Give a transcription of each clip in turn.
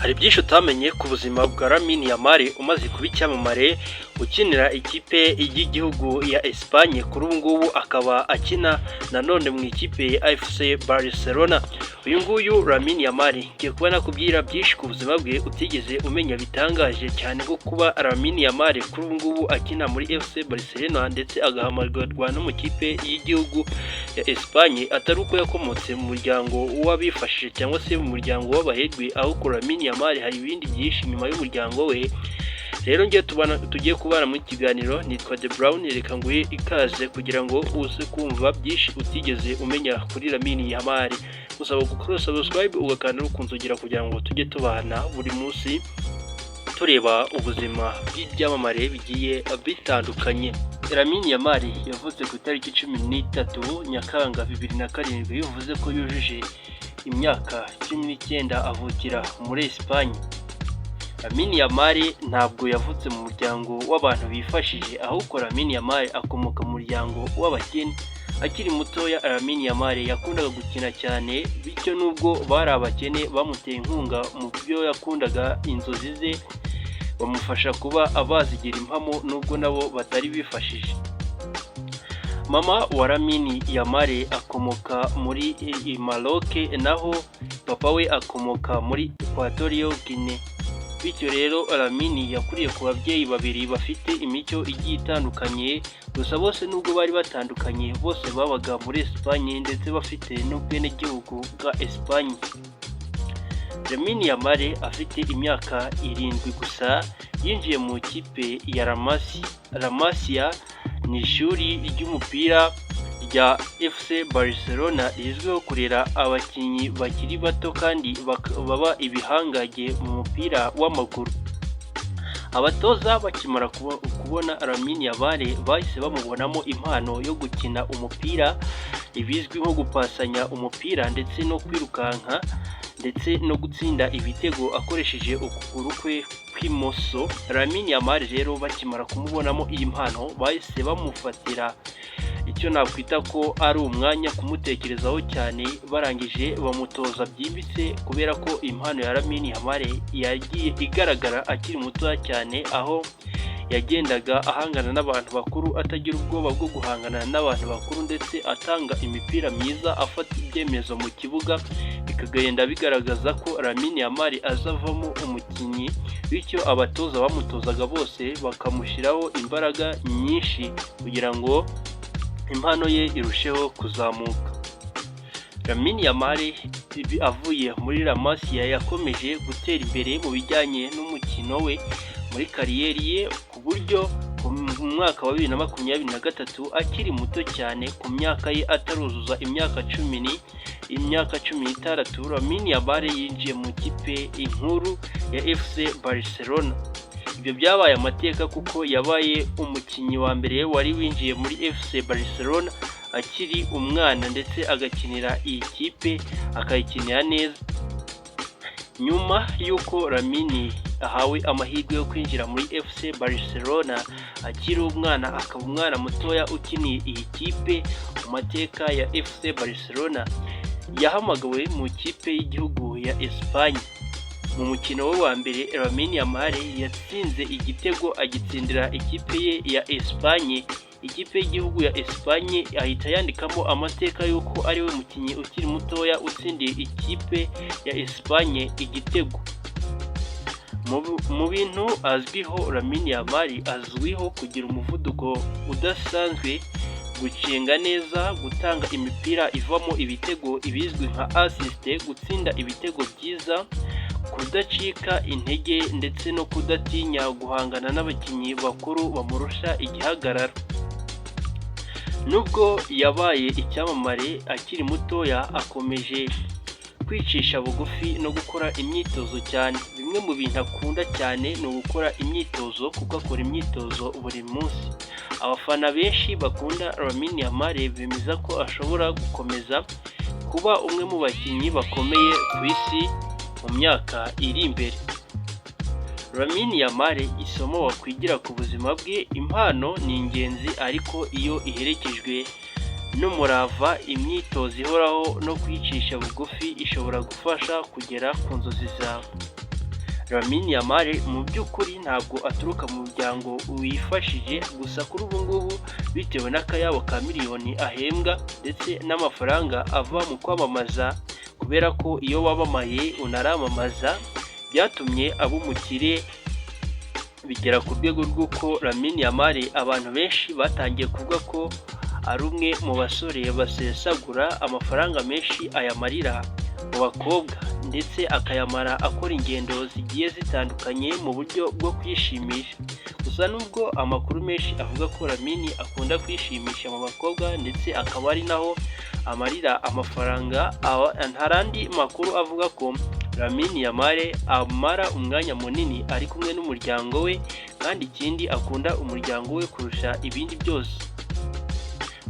Hari byinshi utamenye ku buzima bwa Lamine Yamal umaze kuba icyamamare, ukinira ikipe y'igihugu ya Espagne, kuri ubu ngubu akaba akina nanone mu ikipe ya FC Barcelona. Uyu nguyu Lamine Yamal, ngiye kuba nakubwira byinshi ku buzima bwe utigeze umenya, bitangaje cyane, nko kuba Lamine Yamal kuri ubu ngubu akina muri FC Barcelona ndetse agahamagarwa no mu kipe y'igihugu ya Espagne, atari uko yakomotse mu muryango w'abifashije cyangwa se mu muryango w'abaherwe, ahubwo Lamine Yamal hari ibindi byinshi inyuma y'umuryango we. Rero ngiye tubana, tugiye kubana mu kiganiro, nitwa The Brown. Reka nguhe ikaze kugira ngo uze kumva byinshi utigeze umenya kuri Lamine Yamal. Usaba gukora subscribe, ugakanda no kunzogera kugira ngo tujye tubana buri munsi tureba ubuzima bw'ibyamamare bigiye bitandukanye. Lamine Yamal yavutse ku itariki 13 Nyakanga 2007, bivuze ko yujuje imyaka 19, avukira muri Espagne. Lamine Yamal ntabwo yavutse mu muryango w'abantu bifashije, ahubwo Lamine Yamal akomoka mu muryango w'abakene. Akiri mutoya, Lamine Yamal yakundaga gukina cyane, bityo nubwo bari abakene bamuteye inkunga mu byo yakundaga, inzozi ze bamufasha kuba bazigira impamo nubwo nabo batari bifashije. Mama wa Lamine Yamal akomoka muri Maroc, naho papa we akomoka muri Equatorial Guinea. Bityo rero Lamine yakuriye ku babyeyi babiri bafite imico igiye itandukanye, gusa bose nubwo bari batandukanye, bose babaga muri Espagne ndetse bafite n'ubwenegihugu bwa Espagne. Lamine Yamal afite imyaka 7 gusa yinjiye mu ikipe ya La Masia. La Masia ni ishuri ry'umupira rya FC Barcelona rizwiho kurera abakinnyi bakiri bato kandi baba ibihangange mu mupira w'amaguru. Abatoza bakimara kubona Lamine Yamal bahise bamubonamo impano yo gukina umupira, ibizwi nko gupasanya umupira ndetse no kwirukanka ndetse no gutsinda ibitego akoresheje ukuguru kwe kw'imoso. Lamine Yamal rero bakimara kumubonamo iyi mpano, bahise bamufatira icyo nakwita ko ari umwanya kumutekerezaho cyane, barangije bamutoza byimbitse, kubera ko impano ya Lamine Yamal yagiye igaragara akiri mutoya cyane, aho yagendaga ahangana n'abantu bakuru, atagira ubwoba bwo guhangana n'abantu bakuru, ndetse atanga imipira myiza, afata ibyemezo mu kibuga, bikagenda bigaragaza ko Lamine Yamal azavamo umukinnyi. Bityo abatoza bamutozaga bose bakamushyiraho imbaraga nyinshi kugira ngo impano ye irusheho kuzamuka. Lamine Yamal avuye muri La Masia yakomeje gutera imbere mu bijyanye n'umukino we muri kariyeri ye, ku buryo mu mwaka wa 2023, akiri muto cyane ku myaka ye, ataruzuza imyaka 16, Lamine Yamal yinjiye mu ikipe inkuru ya FC Barcelona. Ibyo byabaye amateka kuko yabaye umukinnyi wa mbere wari winjiye muri FC Barcelona akiri umwana, ndetse agakinira iyi kipe, akayikinira neza. Nyuma y'uko Lamine ahawe amahirwe yo kwinjira muri FC Barcelona akiri umwana, akaba umwana mutoya ukiniye iyi kipe mu mateka ya FC Barcelona, yahamagawe mu ikipe y'igihugu ya Espagne. Mu mukino we wa mbere, Lamine Yamal yatsinze igitego, agitsindira ikipe ye ya Espagne, ikipe y'igihugu ya Espagne, ahita yandikamo amateka y'uko ari we mukinnyi ukiri mutoya utsindiye ikipe ya Espagne igitego. Mu bintu azwiho, Lamine Yamal azwiho kugira umuvuduko udasanzwe, gucenga neza, gutanga imipira ivamo ibitego ibizwi nka assist, gutsinda ibitego byiza, kudacika intege ndetse no kudatinya guhangana n'abakinnyi bakuru bamurusha igihagararo. Nubwo yabaye icyamamare akiri mutoya, akomeje kwicisha bugufi no gukora imyitozo cyane. Bimwe mu bintu akunda cyane ni ugukora imyitozo, kuko akora imyitozo buri munsi. Abafana benshi bakunda Lamine Yamal bemeza ko ashobora gukomeza kuba umwe mu bakinnyi bakomeye ku isi mu myaka iri imbere. Lamine Yamal, isomo wakwigira ku buzima bwe: impano ni ingenzi, ariko iyo iherekejwe n'umurava, imyitozo ihoraho no kwicisha bugufi, ishobora gufasha kugera ku nzozi zawe. Lamine Yamal mu by'ukuri ntabwo aturuka mu muryango wifashije, gusa kuri ubu ngubu bitewe n'akayabo ka miliyoni ahembwa ndetse n'amafaranga ava mu kwamamaza, kubera ko iyo wamamaye unaramamaza, byatumye aba umukire bigera ku rwego rw'uko Lamine Yamal abantu benshi batangiye kuvuga ko ari umwe mu basore basesagura amafaranga menshi, ayamarira mu bakobwa ndetse akayamara akora ingendo zigiye zitandukanye mu buryo bwo kwishimisha. Gusa nubwo amakuru menshi avuga ko Lamine akunda kwishimisha mu bakobwa ndetse akaba ari naho amarira amafaranga, hari andi makuru avuga ko Lamine Yamal amara umwanya munini ari kumwe n'umuryango we, kandi ikindi akunda umuryango we kurusha ibindi byose.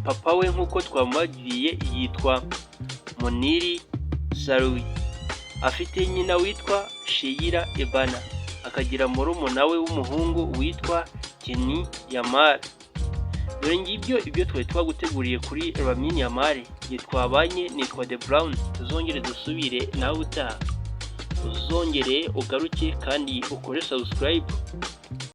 Papa we nk'uko twamubabwiye yitwa Mounir Sahraoui, afite nyina witwa Sheila Ebana, akagira murumuna we w'umuhungu witwa Kenny Yamal. Dore ngibyo ibyo twari twaguteguriye kuri Lamine Yamal. Igihe twabanye nitwa The Brown, tuzongere dusubire nawe utaha, uzongere ugaruke kandi ukore subscribe.